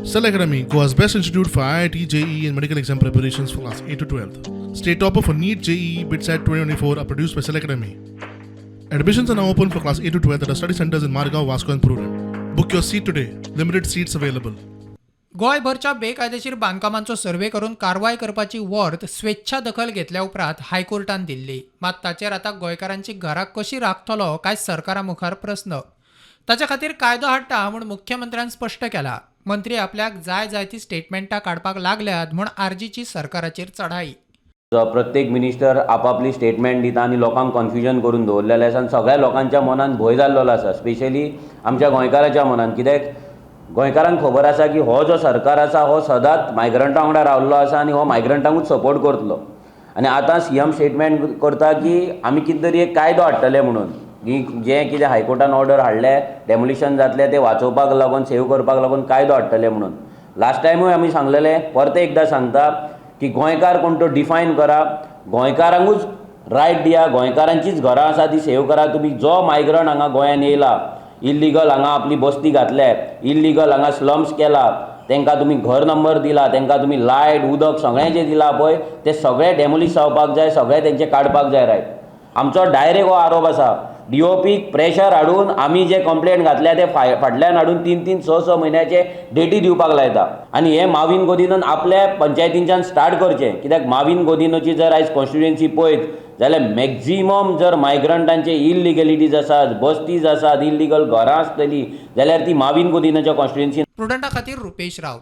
Cell Academy, Goa's best institute for IIT, JEE, and medical exam preparations for class 8 to 12. State topper for NEET, JEE, BITSAT 2024 are produced by Cell Academy. Admissions are now open for class 8 to 12 at our study centers in Margao, Vasco, and Prudent. Book your seat today. Limited seats available. गोंयभरच्या बेकायदेशीर बांदकामांचो survey करून कारवाय करपाची वॉर्त स्वेच्छा दखल घेतल्या उपरांत हायकोर्टान दिल्ली. मात ताचेर आतां गोंयकारांची घरां कशी राखतलो काय सरकारा मुखार प्रस्न. ताच्या खातीर कायदो हाडटा म्हूण मुख्यमंत्र्यान स्पश्ट केला. मंत्री आपल्याक जाय जाय ती स्टेटमेंटां काडपाक लागल्यात म्हूण आरजीची सरकाराचेर चढाई. प्रत्येक मिनिस्टर आपापली स्टेटमेंट दिता आनी लोकांक कन्फ्युजन करून दवरलेलें आसा आनी सगळ्या लोकांच्या मनान भंय जाल्लो आसा, स्पेशली आमच्या गोंयकाराच्या मनान. कित्याक गोंयकारांक खबर आसा की हो जो सरकार आसा हो सदांच मायग्रंटा वांगडा रावल्लो आसा आनी हो मायग्रंटांकूच सपोर्ट करतलो. आनी आतां सीएम स्टेटमेंट करता की आमी कितें तरी एक कायदो हाडटले म्हणून की जें कितें हायकोर्टान ऑर्डर हाडलें, डेमोलिशन जातलें, तें वाचोवपाक लागून, सेव करपाक लागून कायदो हाडटले म्हणून. लास्ट टायमूय आमी सांगलेलें, परतें एकदां सांगता की गोंयकार कोण तो डिफायन करा, गोंयकारांकूच रायट दिया, गोंयकारांचीच घरां आसा ती सेव करा. तुमी जो मायग्रंट हांगा गोंयान येयला, इल्लिगल हांगा आपली बस्ती घातल्या, इल्लिगल हांगा स्लम्स केला, तांकां तुमी घर नंबर दिला, तांकां तुमी लायट, उदक सगळें जें दिलां पळय, तें सगळें डेमोलिश जावपाक जाय, सगळें तेंचें काडपाक जाय रायट. आमचो डायरेक्ट हो आरोप आसा, डीओपीक प्रेशर हाडून आमी जे कंप्लेन घातल्या ते फाटल्यान हाडून तीन तीन, स स म्हयन्याचे डेटी दिवपाक लायता. आनी हे माविन गोदिनोन आपल्या पंचायतींच्यान स्टार्ट करचें, कित्याक माविन गोदिनोची जर आयज कॉन्स्टिट्युएन्सी पळयत जाल्यार मॅक्झिमम जर मायग्रंटांचे इल्लिगेलिटीज आसात, बस्तीज आसात, इल्लिगल घरां आसतलीं जाल्यार ती माविन गोदिनोच्या कॉन्स्टिट्युएन्सीन. प्रुडंटा खातीर रुपेश राऊत.